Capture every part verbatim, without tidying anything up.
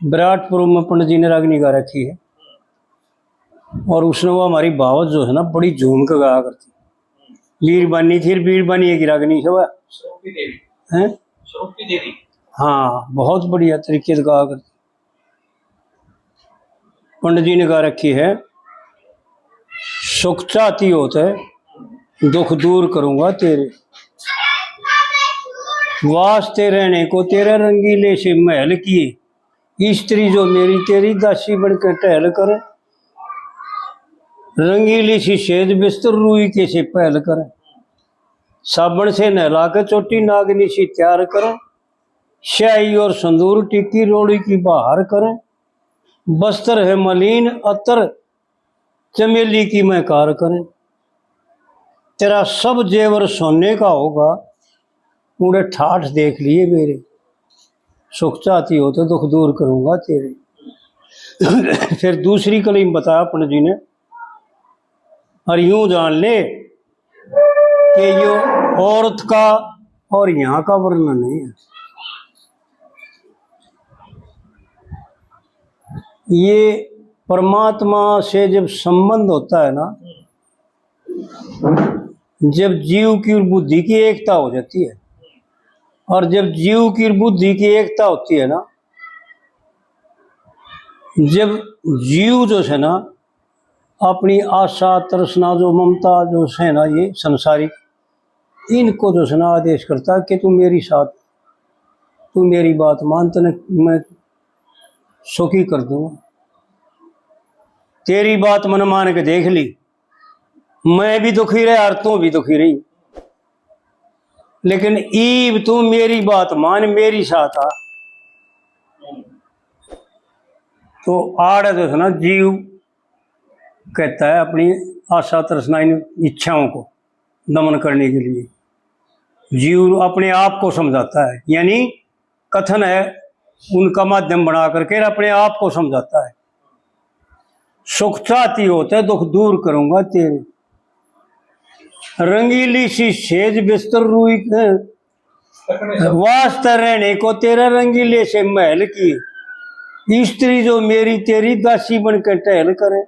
विराटपुर में पंडित जी ने रागनी गा रखी है, और उसने वो हमारी भावत जो है ना, बड़ी झूम के गाया करती। बीरबानी थी, बीरबानी एक रागनी से वह। स्वरूपी देवी। हैं? स्वरूपी देवी। हाँ, बहुत बढ़िया तरीके से गाया करती। पंडित जी ने गा रखी है, सुख चाहती हो तो दुख दूर करूंगा तेरे। वास्ते रहने को तेरे रंगीले से महल किए। स्त्री जो मेरी तेरी दासी बन के टहल करे। रंगीली सी सेज बिस्तर रूई के से पहल करे। साबण से नहला के चोटी नागनी सी तैयार करे। स्याही और संदूर टिक्की रोड़ी की बहार करे। बस्तर है मलिन अतर चमेली की मैं कार करे। तेरा सब जेवर सोने का होगा, उड़े ठाठ देख लिए मेरे। सुख चाहती हो तो दुख दूर करूंगा तेरे। फिर दूसरी कली में बताया पंडित जी ने, और यूं जान ले कि यो औरत का और यहाँ का वर्णन नहीं है। ये परमात्मा से जब संबंध होता है ना, जब जीव की और बुद्धि की एकता हो जाती है, और जब जीव की और बुद्धि की एकता होती है ना, जब जीव जो है ना, अपनी आशा, तृष्णा, जो ममता जो है ना, ये संसारिक, इनको जो है ना आदेश करता है कि तू मेरी साथ, तू मेरी बात मान, तने मैं सुखी कर दूंगा। तेरी बात मन मान के देख ली, मैं भी दुखी रहा और तू भी दुखी रही, लेकिन ईब तू मेरी बात मान, मेरी साथ आ। तो आड़ जो है ना, जीव कहता है अपनी आशा, तृष्णा, इन इच्छाओं को दमन करने के लिए जीव अपने आप को समझाता है, यानी कथन है, उनका माध्यम बना करके अपने आप को समझाता है। सुख चाहती हो तो दुख दूर करूंगा तेरे। रंगीली सी सेज बिस्तर रूई के, वास्ते रहने को तेरे रंगीले से महल किए। स्त्री जो मेरी तेरी दासी बन के टहल करे।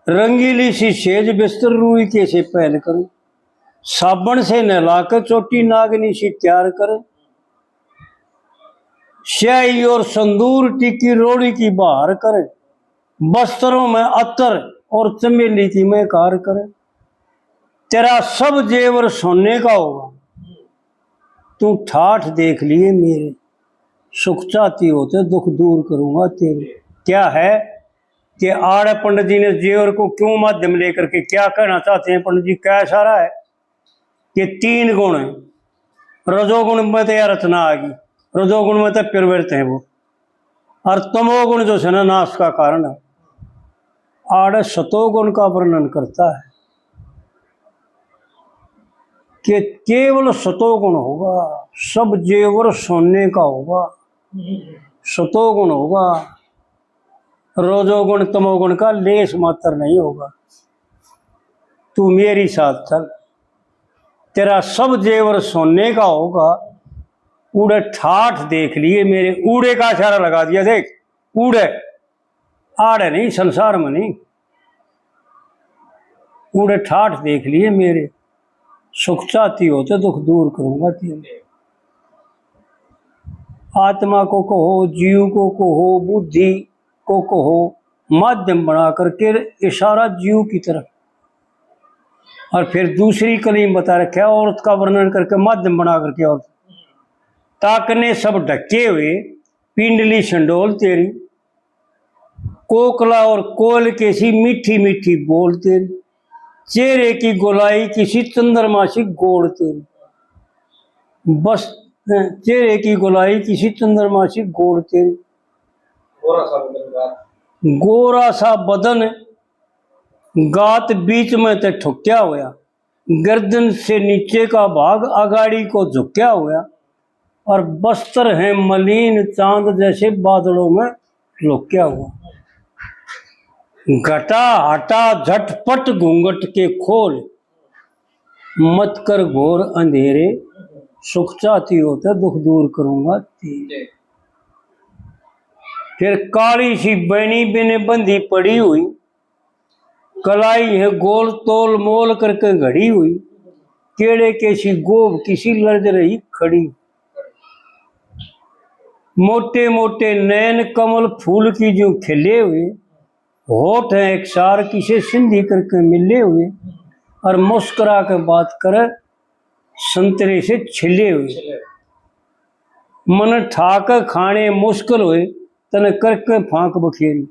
रंगीली सी सेज बिस्तर रूई के से पहल करे। साबण से नहला के चोटी नागनी सी तैयार करे। स्याही और संदूर टिक्की रोड़ी की बहार करे। बस्तरों में अतर और चमेली की मैं कार करे। तेरा सब जेवर सोने का होगा, तू ठाठ देख लिए मेरे। सुख चाहती हो तो दुख दूर करूंगा तेरे। क्या है कि आड़े पंडित जी ने जेवर को क्यों माध्यम लेकर के क्या कहना चाहते हैं? पंडित जी कह सारा है कि तीन गुण हैं। रजोगुण में तो यह रचना आ गई, रजोगुण में तो प्रवृत्त है वो, और तमोगुण जो है ना, नाश का कारण है। आड़े सतोगुण का वर्णन करता है कि केवल सतोगुण होगा, सब जेवर सोने का होगा, सतोगुण होगा, रजोगुण तमोगुण का लेश मात्र नहीं होगा। तू मेरी साथ चल, तेरा सब जेवर सोने का होगा। उड़े ठाठ देख लिए मेरे, उड़े का इशारा लगा दिया, देख उड़े, आड़े नहीं, संसार में नहीं, उड़े ठाठ देख लिए मेरे। सुख चाहती हो तो दुख दूर करूंगा तेरे। आत्मा को कहो, जीव को कहो, बुद्धि को कहो, माध्यम बना करके इशारा जीव की तरफ। और फिर दूसरी कली में बता रखा, औरत का वर्णन करके माध्यम बना करके औरत। ताकने सब ढके हुए, पिंडली शंडोल तेरी, कोकला और कोयल के सी मीठी मीठी बोल तेरी, चेहरे की गोलाई किसी चंद्रमा सी गोल तेरी, बस, चेहरे की गोलाई किसी चंद्रमा सी गोल तेरी। गोरा सा बदन गात। गोरा सा बदन गात बीच में ते ठुक्या होया, गर्दन से नीचे का भाग अगाड़ी को झुक्या हुआ, और बस्तर है मलिन चांद जैसे बादलों में लुक्या हुआ। घटा हटा झटपट घूंघट के खोल, मत कर घोर अंधेरे, सुख चाहती हो तो दुख दूर करूंगा तेरे। फिर काली सी बैनी बिन बंधी पड़ी हुई, कलाई है गोल तोल मोल करके घड़ी हुई, केड़े के सी गोभ किसी लर्ज रही खड़ी। मोटे मोटे नैन कमल फूल की जो खिले हुए, होठ हैं एक सार किसे सिंधी करके मिले हुए, और मुस्कुरा के बात करे संतरे से छिले हुए। मन ठाक खाने मुश्किल हुए, तने करके फांक बखेरी।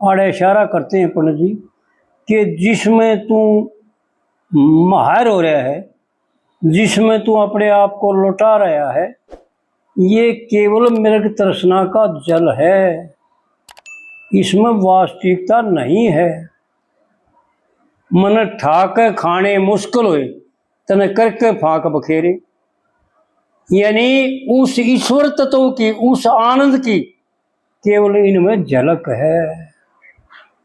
आड़े इशारा करते हैं पंडित जी कि जिसमें तू माहिर हो रहा है, जिसमें तू अपने आप को लुटा रहा है, ये केवल मृग तृष्णा का जल है, इसमें वास्तविकता नहीं है। मन ठाक खाने मुश्किल हुए, तने करके फांक बखेरे। यानी उस ईश्वर तत्व की, उस आनंद की केवल इनमें झलक है।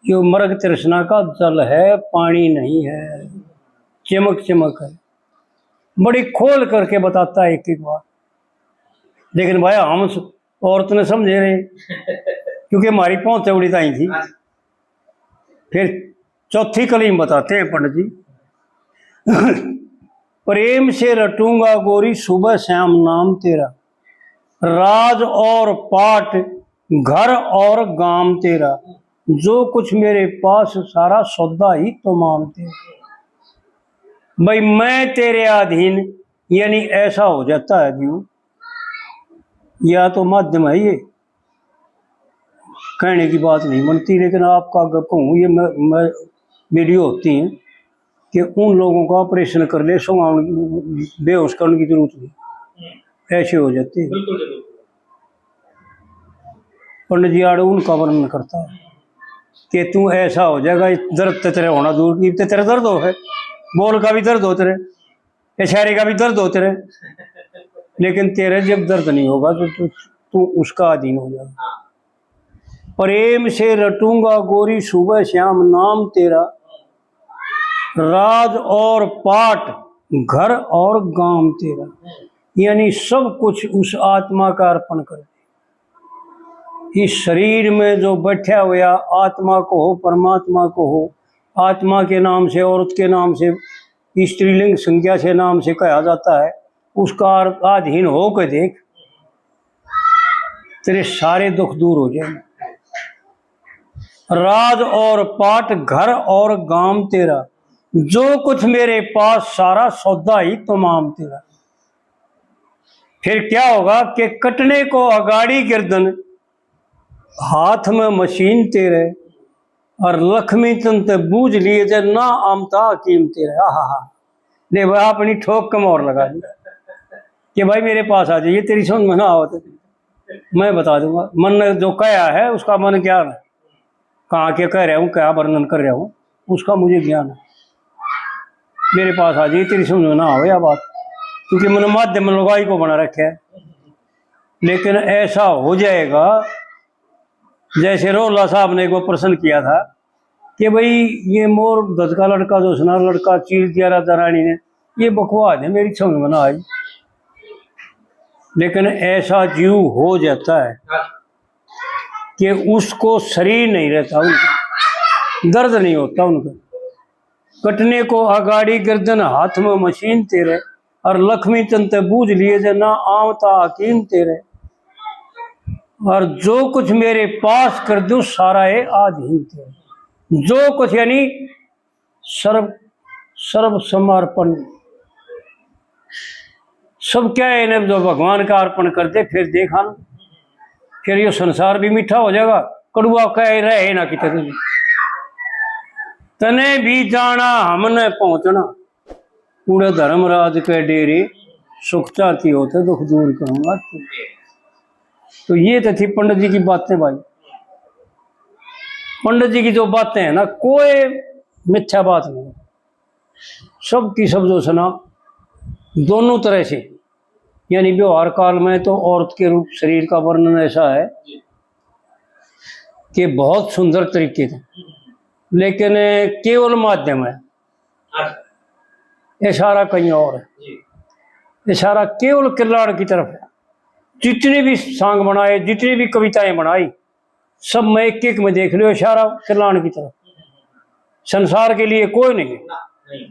जो मृग तृष्णा का जल है, पानी नहीं है, चिमक चिमक है। बड़ी खोल करके बताता है एक एक बार। लेकिन भाई, हम स-, औरत ने समझे रहे, क्योंकि हमारी पहुंच चौड़ी ताई थी। फिर चौथी कली में बताते हैं पंडित जी। प्रेम से रटूंगा गोरी सुबह शाम नाम तेरा, राज और पाट घर और गाम तेरा, जो कुछ मेरे पास सारा सौदा ही तमाम तेरा। भाई, मैं तेरे अधीन, यानी ऐसा हो जाता है जीव। या तो माध्यम है, ये कहने की बात नहीं बनती, लेकिन आपका अगर कहूँ, ये मैं, मैं वीडियो होती हैं कि उन लोगों का ऑपरेशन कर ले, सुंगावन, बेहोश करने की जरूरत नहीं, ऐसे हो जाते हैं। बिल्कुल, बिल्कुल। पंडित जी आड़े उनका वर्णन करता है कि तू ऐसा हो जाएगा, इस दर्द ते तेरे होना दूर, इब ते तेरे दर्द हो है, बोल का भी दर्द हो तेरे, इशारे का भी दर्द हो तेरे, लेकिन तेरे जब दर्द नहीं होगा तो तू, तू उसका अधीन हो जाएगा। प्रेम से रटूंगा गोरी सुबह शाम नाम तेरा, राज और पाट घर और गाम तेरा, यानी सब कुछ उस आत्मा का अर्पण कर दे। इस शरीर में जो बैठा हुआ आत्मा को हो, परमात्मा को हो, आत्मा के नाम से, औरत के नाम से, स्त्रीलिंग संज्ञा से नाम से कहा जाता है, उसका अधीन हो के देख, तेरे सारे दुख दूर हो जाएंगे। राज और पाट घर और गाम तेरा, जो कुछ मेरे पास सारा सौदा ही तमाम तेरा। फिर क्या होगा कि कटने को अगाड़ी गर्दन, हाथ में मशीन तेरे, और लक्ष्मी तन ते बूझ लिए जे ना आमता हकीम तेरे। आहा हा, ले भाई, अपनी ठोक कम और लगा ली कि भाई मेरे पास आ जाइए, तेरी समझ में ना आओ तो मैं बता दूंगा। मन ने जो कहा है उसका मन ज्ञान है, कहाँ के कह रहा हूँ, क्या वर्णन कर रहा हूँ, उसका मुझे ज्ञान है। मेरे पास आ जाइए, तेरी समझ में ना आवे या बात, क्योंकि मैंने माध्यम लुगाई को बना रखा है। लेकिन ऐसा हो जाएगा जैसे रोहला साहब ने एक बार प्रश्न किया था कि भाई, ये मोर धज का लड़का, जो सुनार लड़का चील दिया राजा रानी ने, ये बकवाद है, मेरी समझ में ना आई। लेकिन ऐसा जीव हो जाता है कि उसको शरीर नहीं रहता, उनका दर्द नहीं होता उनका। कटने को अगाड़ी गर्दन, हाथ में मशीन तेरे, और लक्ष्मी तन ते बूझ लिए जे ना आवता हकीम तेरे। और जो कुछ मेरे पास कर दो, सारा है आधीन तेरे। जो कुछ यानी सर्व, सर्व समर्पण, सब क्या है इन्हें जो भगवान का अर्पण कर दे, फिर देखा ना, फिर ये संसार भी मीठा हो जाएगा, कड़ुआ कह रहे ना कितने। तने भी जाना, हमने पहुंचना, उड़े धर्मराज के डेरे, सुख चाहती हो तो दुख दूर करूंगा तू। तो ये तो थी पंडित जी की बातें भाई। पंडित जी की जो बातें हैं ना, कोई मिथ्या बात नहीं, सब की सब जो सुना, दोनों तरह से। यानी व्यवहार काल में तो औरत के रूप शरीर का वर्णन ऐसा है कि बहुत सुंदर तरीके से, लेकिन केवल माध्यम है, इशारा कहीं और है। इशारा केवल किल्लाड़ की तरफ है। जितने भी सांग बनाए, जितनी भी कविताएं बनाई, सब में एक एक में देख लो इशारा चलान की तरफ। संसार के लिए कोई नहीं है। ना, नहीं।